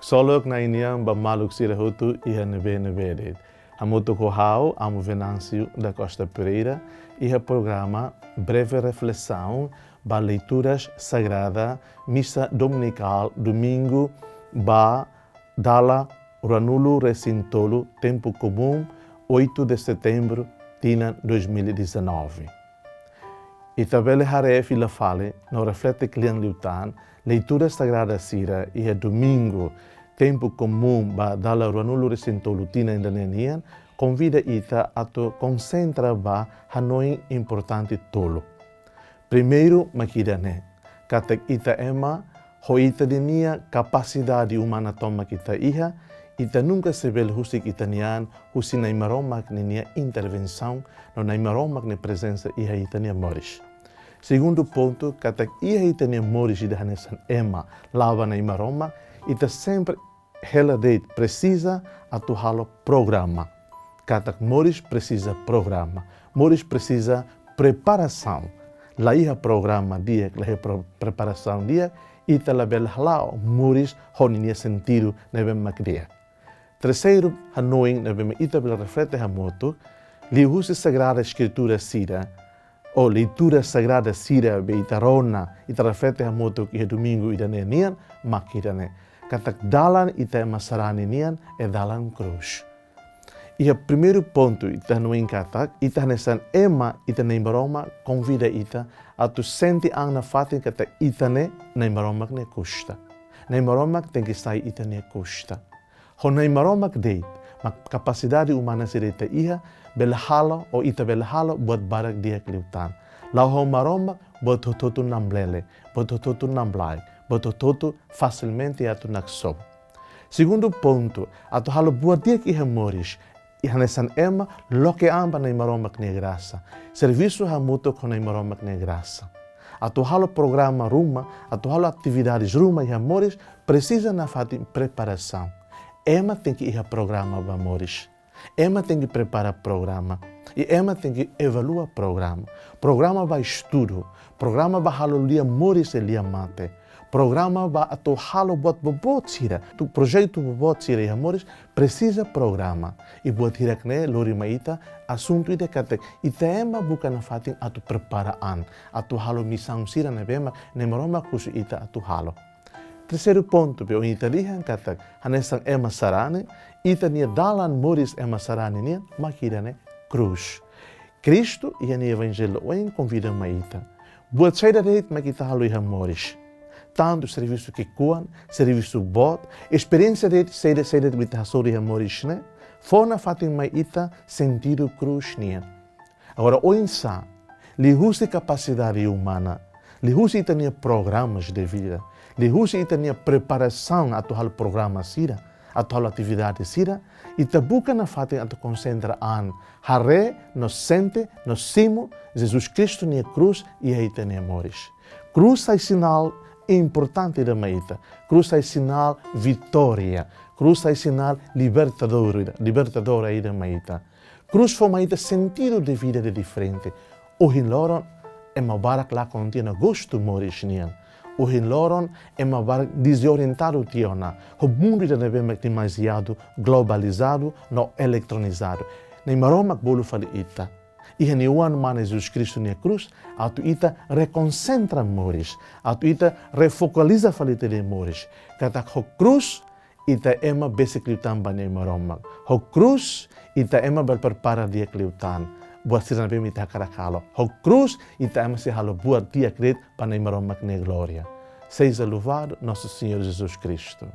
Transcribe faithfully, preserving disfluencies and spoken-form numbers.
Ksolok Na'i nian ba maluk sira hotu iha ne'ebé-ne'ebé de'it. Hamutuk ho ha'u, Amu Venâncio da Costa Pereira, iha programa Breve Reflexão ba Leituras Sagrada, Misa Dominikál, Domingu ba dala ruanulu-resin-tolu, Tempu Komún, oito de setembro, tinan dois mil e dezanove. Ita bele haree fila fali no reflete kle'an liután, leitura sagrada sira iha Domingu, Tempu Komún ba dala ruanulu-resin-tolu tinan ida-ne'e nian, konvida ita atu konsentra ba hanoin importante tolu. Primeiru mak ida-ne'e, katak ita ema, ho ita ninia kapasidade umana tomak ita iha, ita nunka sei bele husik ita-nia an husi Na'i Maromak ninia intervensaun, no Na'i Maromak nia prezensa iha ita-nia moris. Segundu pontu, katak iha ita-nia moris ida hanesan ema, la'o ba Na'i Maromak, ita sempre hela de'it presiza atu halo programa. Katak moris presiza programa. Moris presiza preparasaun. La iha programa di'ak, la iha pro-, preparasaun di'ak, ita labele hala'o moris ho ninia sentidu ne'ebé mak di'ak. Terseiru hanoin ne'ebé mak ita bele reflete hamutuk, liuhusi Sagrada Eskritura sira, ou leitura sagrada sira be ita rona, ita reflete hamutuk iha Domingu ida-ne'e nian, mak ida-ne'e. Katak dalan ita ema sarani nian, é dalan krús. Iha primeiru pontu, ita hanoin katak, ita hanesan ema, ita Na'i Maromak konvida ita, atu sente an nafatin katak ita ne'e, Na'i Maromak nia kusta. Na'i Maromak tenke sai ita-nia kusta. Ho Na'i Maromak de'it, mak kapasidade umana sira ita iha, bele halo, ou ita bele halo, buat barak di'ak liután. La'o ho Maromak, buat hotu-hotu namlele, buat hotu-hotu namlaik, buat hotu-hotu fasilmente atu naksobu. Segundu pontu, atu halo buat di'ak iha moris, i hanesan ema, loke an ba Na'i Maromak nia grasa. Servisu hamutuk ho Na'i Maromak nia grasa. Atu halo programa ruma, atu halo atividades ruma iha moris, presiza nafatin preparasaun. Ema tenke iha programa ba moris. Ema tenke prepara programa. I ema tenke evalua programa. Programa ba estudu. Programa ba halo lia moris i lia mate. Programa ba atu halo buat boboot sira. Atu projetu boboot sira iha moris presiza programa. I buat hirak-ne'e lori mai ita asuntu ida katak ita ema buka nafatin atu prepara an. Atu halo misaun sira ne'ebé mak Na'i Maromak husu ita atu halo. Terseiru pontu be ohin ita dehan katak hanesan ema sarani, ita-nia dalan moris ema sarani nian, mak ida-ne'e krús. Kristu iha nia Evanjellu ohin konvida mai ita. Buat saida de'it mak ita halo iha moris. Tantu servisu ki'ikoan, servisu boot, esperiénsia de'it saida-saida de'it mak ita hasoru iha moris ne'e, fó nafatin mai ita sentidu krús nian. Agora, oinsá, liuhusi kapasidade umana, liuhusi ita-nia programas de vida, liuhusi ita-nia preparasaun atu halo programa sira, atu halo atividade sira, ita buka nafatin atu konsentra an, haree, no sente, no simu, Jesus Kristu nia krús iha ita-nia moris. Krús sai sinál importante ida mai ita. Krús sai sinál vitória. Krús sai sinál libertadór ida, libertadora ida mai ita. Krús fó mai ita sentidu de vida de diferente. Ohin loron, ema barak lakon tiha ona gostu moris nian. Ohin loron, ema barak dezorientadu tiha ona. Ho mundu ida ne'ebé mak demasiadu globalizadu no elektronizadu. Na'i Maromak bolu fali ita. Iha nia Oan-Mane Jesus Kristu nia krús, atu ita rekonsentra moris, atu ita refokaliza fali ita-nia moris. Katak ho krús, ita ema besik liután ba Na'i Maromak. Ho krús, ita ema bele prepara di'ak liután buat sira ne'ebé mak ita hakarak halo. Ho krús, ita ema sei halo buat di'ak de'it ba Na'i Maromak nia glória. Seja louvado nosso Senhor Jesus Cristo.